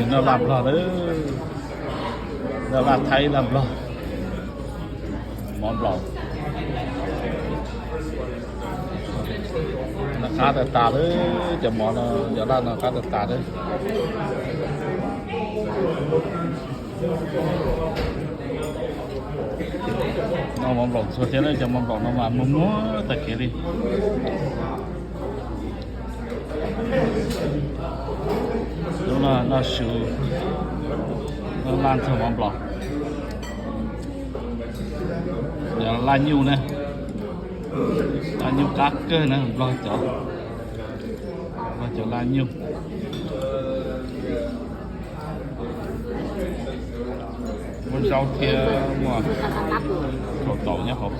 No laj Nplog lawm, no laj Thaib laj Nplog, mov Nplog. No qab tas tas lawm, cov mov no, cov laj no qab tas tas lawm. No mov Nplog txhua thiab, cov mov Nplog no mas muag muag tag kev li. Lub no noj su, noj laj ntxuag mov Nplog. Yog laj nyuj na, laj nyuj qab kawg na, Nplog cov, Nplog cov laj nyuj. Muaj zaub thiab muaj kaus taum nyob hauv.